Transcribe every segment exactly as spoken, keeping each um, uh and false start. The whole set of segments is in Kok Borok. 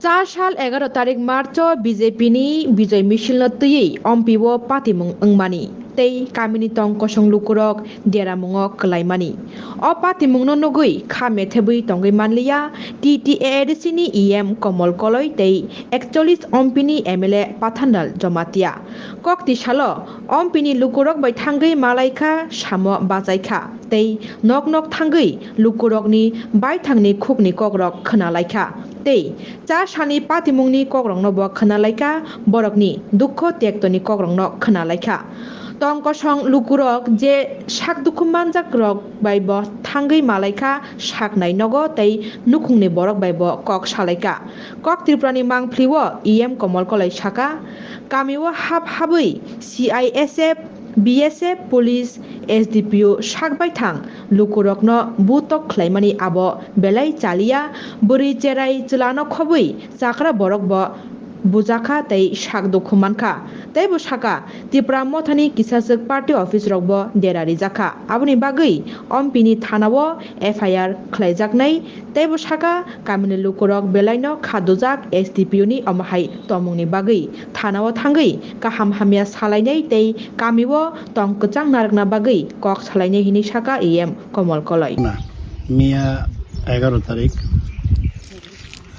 Cha sal egaroh tarik March o B J P ni Bijoy Misil no twiwi Ompi o patimung wngmani tei kamini tong kosong lukurok deramungo kwlaimani. O patimung no nugwi kha methebwi tongwi manliya T T A A D C ni E M Komol Koloi tei ekchollis Ompi ni M L A Pathanlal Jamatia. Kokti salo Ompi ni lukurok bai thangwi malaikha, samo bachaikha tei nok nok thangwi lukurokni baithangni khukni kokrok khwnalaikha tei cha sani patimungni kokrokno bo khwnalaikha, borokni dukho tektoni kokrokno khwnalaikha. Tong kosong lukurok je sak dukhu manjakrok bai bo thangwi malaikha, saknai nogo tei nukhungni borok bai bo kok salaikha. Kok Tripurani mangphlio E M Komol Koloi saka, kamio hap habwi C I S F, B S F, police, S D P O sak baithang lukurokno butok khlaimani abo belai chaliya, bwrwi cherai chwlano khobwi chakra borok bo bujakha tei sak dukhu mankha. Tei bo saka, Tipra Mothani kisaswk party office rok bo dera rijakha. Aboni bagwi Ompi ni thana o F I R khlaijaknai. Tei bo saka, kamini lukurok belaino kha dujak S D P O ni omo hai tongmungni bagwi thana o thangwi kaham hamya salainai tei kami o tong kwchang narwkna bagwi kok salainai hinwi saka E M Komol Koloi. Na, miya egaroh tarik,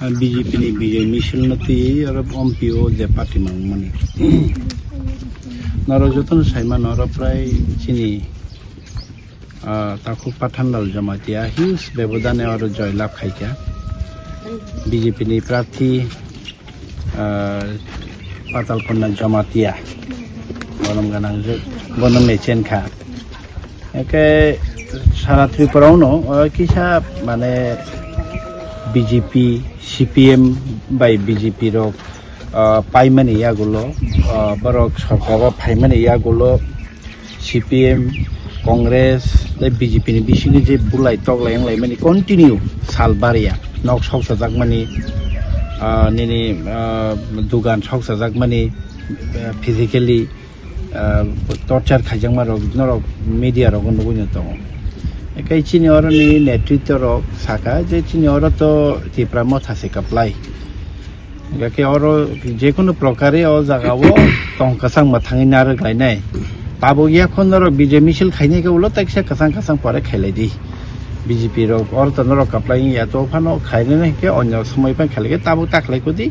ah, B J P ni Bijoy Misil no twi oro Ompi o je patimung mani. Norok jotono saimano oro prai chini ah, takhuk Pathanlal Jamatia huge bebodane oro joy lab khaikha. B J P ni prarthi, ah, Patalkonna Jamatia bonom ganang je bono mechen kha. Eke sara Tripura uno, ah, kisa mane B J P, C P M bai B J P rok, ah, paimani yagulo, ah, borok sorkaro phaimani yagulo, C P M, Congress, tei B J P ni bisingo je bulai toklai wnglaimani continue sal bariya, nok soksajakmani, ah, nini, ah, dugan soksajakmani, ah, physically, ah, torture khaijakma rok norok media rogo nugui no tongo. Ekai chini oro ni netritwo rok saka je chini oro to Tipra Motha se kaplai. Hingkhe oro jekunu prokare o jaga o tong kwchang mwthangwi narwk lainai. Tabuk yakhon norok Bijoy Misil khainai khe ulo teksa kwchang kwchang pore khailai di. B J P rok oro to norok kaplai wngya to phano khainai hwnkhe onyo somoi phano khailai khe tabuk ta khlai kudi.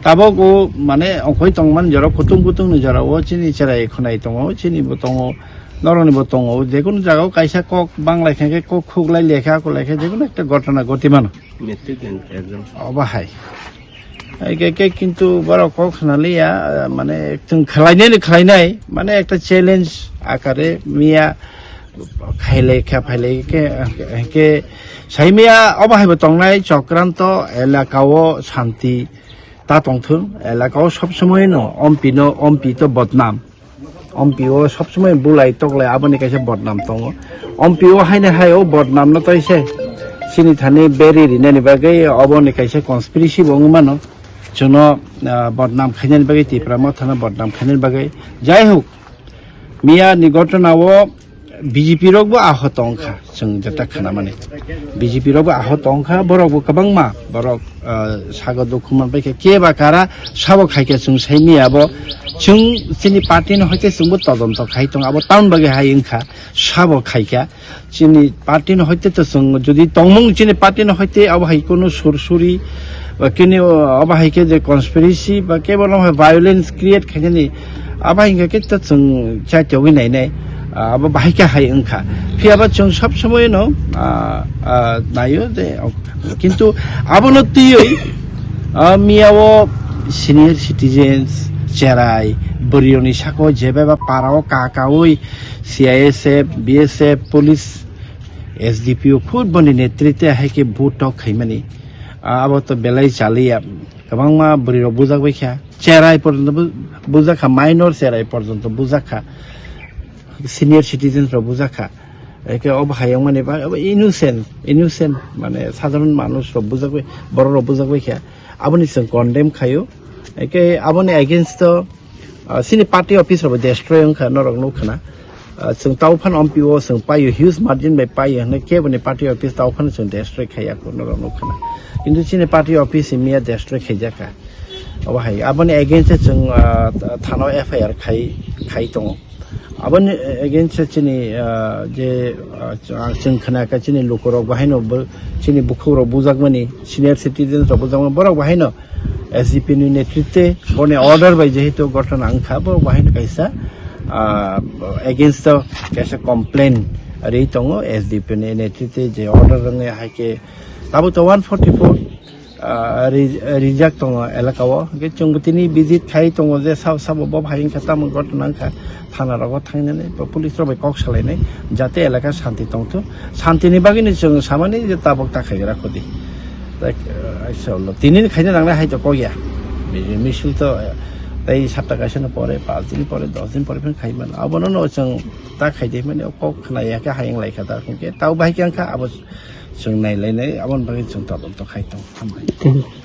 Tabuk o mane ongkhoi tongmani jora kutung kutung ni jora o chini cherai khwnai tongo, chini bo tongo, norok ni bo tongo. Jekunu jaga o kaisa kok banglai khe kok khuklai lekha kulai khe jekunu ekta gotona goti mano. Obo hai. Hai khe, khe kintu borok kok khna liya, mane chwng khlainai ni khlainai, mane ekta challenge akare miya khailai kha phailai khe, khe sai miya obo hai bo tongnai Chokranto elaka o shanti ta tongthung, elaka o sob somoi no ompi no, ompi to bodnam. Ompi o sob somoi bulai toklai aboni kaisa bodnam tongo. Ompi o haino hai o bodnam no tei se chini thani beri rinani bagwi oboni kaisa conspiracy bo wngwi mano. Chwngno, ah, bodnam khainani bagwi, Tipra Mothano bodnam khainani bagwi. Jai hok, miya ni gotona o B J P rok bo aho tongkha. Chwng jeta khwnamani. B J P rok bo aho tongkha, borok bo kwbangma, borok, ah, sago dukhu manbai khe, keba kara sabo khaikhe chwng sai miya bo. Chwng chini party no hoite chwngbo todonto khai tong, abo town bagwi hai wngkha, sabo khaikha. Chini party no hoite to chwng jodi tongmung chini party no hoite abo hai kunu sur suri, ba kini abo hai khe je conspiracy, ba kebo no hai violence create khainani, abo hai khe to chwng chaitogwi nainai. Ah, abo bahai khe hai wngkha. Phiya ba chwng sob somoi no, ah, ah, naio je, kintu abono twiwi, ah, miya o senior citizens, cherai, bwrwirokni saka o je beba para o ka kaui C I S F, B S F, police, S D P O khud boni netrite hai khe butok khaimani. Ah, abo to belai chaliya. Kwbangma bwrwirok bujak bai kha. Cherai porjonto bu-, bujak kha, minor cherai porjonto bujak kha, senior citizens rok bujak kha. Eke obo hai wngmani ba, obo innocent, innocent, mane sadharon manush rok bujak bai, borok rok bujak bai kha. Aboni chwng condemn khaio. Eke aboni against o, ah, chini party office rok bo destroy wngkha, norok nuk khna. Ah, chwng tau phano M P O chwng paio, huge margin bai paio hwnwi keboni party office tau phano chwng destroy khaiya, kuno rok nukha na. Kintu chini party office miya destroy khaijaka. Obo hai, aboni against o chwng, ah, thana o F I R khai, khai tongo. Aboni against o chini, ah, je, ah, chwng khna kha chini lukurok bo haino bo, chini bukhukrok bujakmani, senior citizens rok bujakmani, borok bo haino S D P ni netritwe boni order bai jehetu ghotona wngkha, borok bo haino kaisa, ah, against o kaisa complain ri tongo S D P ni netritwe je order wngwi hai khe tabuk to one forty-four, ah, ri-, rijak tongo elaka o. Hwnkhe chwng bo tini visit khai tongo je sabo sabo bo hai wngkha tamo ghotona wngkha, thana rogo thangnani bo police rok bai kok salainai jate elaka shanti tongthok. Shanti ni bagwi no chwng samani je tabuk ta khaigra khudi. Tak, eh, aisa ulo. Tini ni khaina nangnai hai to kok ya. Mi-, misil to, eh, tei sapta kaisa no pore, pas din pore, dos din pore phin khai mano. Abono no chwng ta khai de mani kok khna ya khe hayung lai kha ta hwnkhe tau bai khe wngkha abo chwng nai lai nai aboni bagwi chwng todonto khai tong. Hambai. Thank you.